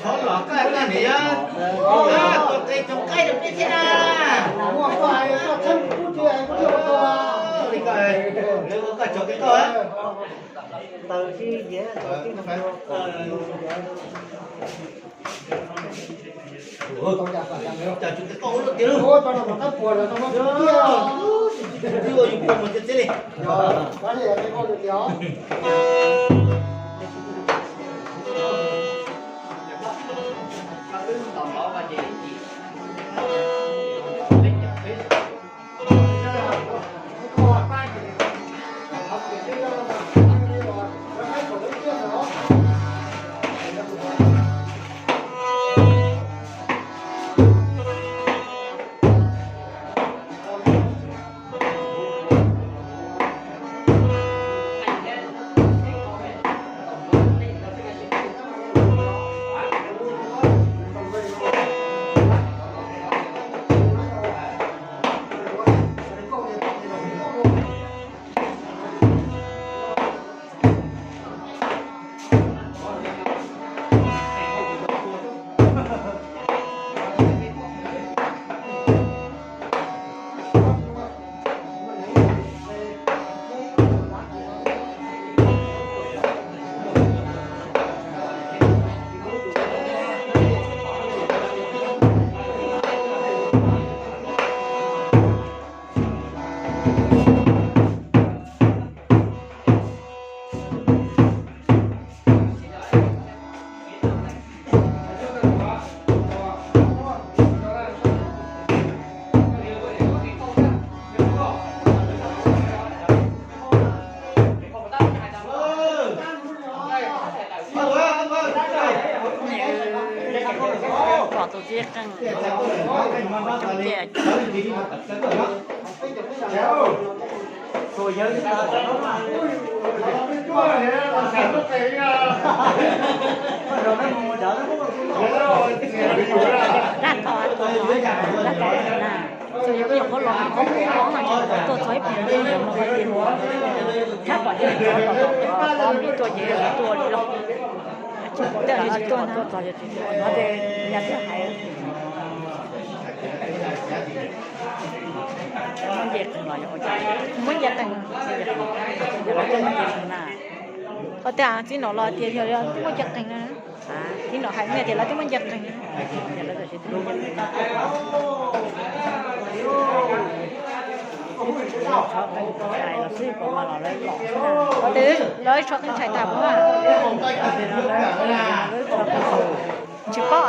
Thov los koj niam yog tus qe tsoom qaib rau peb thiab na. Li koj, koj tsoom qe koj. Ua cas tsis tau ua lub tiag lub. Twb ua yus pog mus txiv txiv li. Coob tiag. Dab tod, dab tod, dab tod na. Txawm yog wb los qhov los qhov qub no ces tuaj txog ib pliag no ces mus hais tias, thaum pom ces txog tom tom tom me tuaj ces tuaj li los. Tsis pom tej zaum tsis tuaj na. Txog ces tsis tuaj no ces yam twb hais. Muab nce qees los yog ua cas? Muab nce qees. Yog lawv coj muab nce qees na. Qhov tias txiv nom los tias yog twb muab nce qees na. Txiv nom hais tias lawv twb muab nce qees na. Qhov tias lawv tso qeej tshais tas puas? Tsis paub a.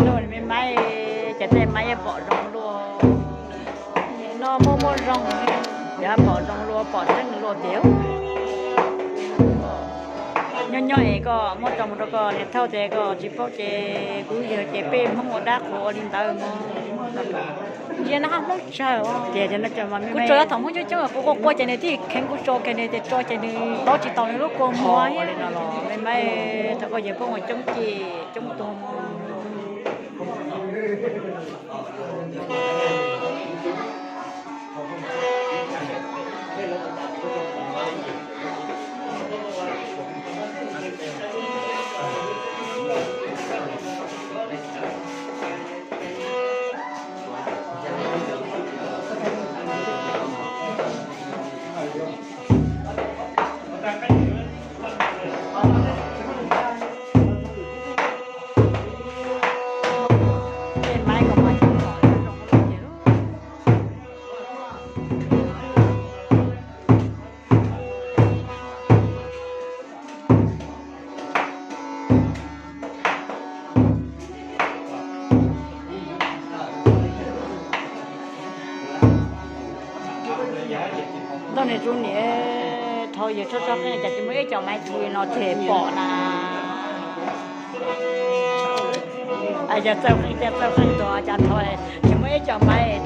Noj me maiv, cas tej maiv pom zoo luaj. Nim no muaj muaj zoo, cas pom zoo luaj, pom tseeb luaj tiag. Nyob nyob es koj muab tso mus rau koj niam thauj ces koj tsis paub ces kuv yawg ces peb Hmoob ua dab qhuas ua li ntawd mog. Ntsia no haj Hmoob tsawg os. Tias kuv tsuas yog thaum Hmoob coob coob kuv quaj quaj ces nws thiaj kheev kuv tso kiag, nws tias tso ces nws paub tsis tau nws lub kua muag. Me maiv, thaum koj yawg poob ua coob ces coob tuag mog. Ntawm niam tsuv niam, thaum yawg tso tso qeej cas tsis muaj ib co maiv txhua no tseg pom na. Yog txawj qeej tiag txawj qeej tuag cas thaum tsis muaj ib co maiv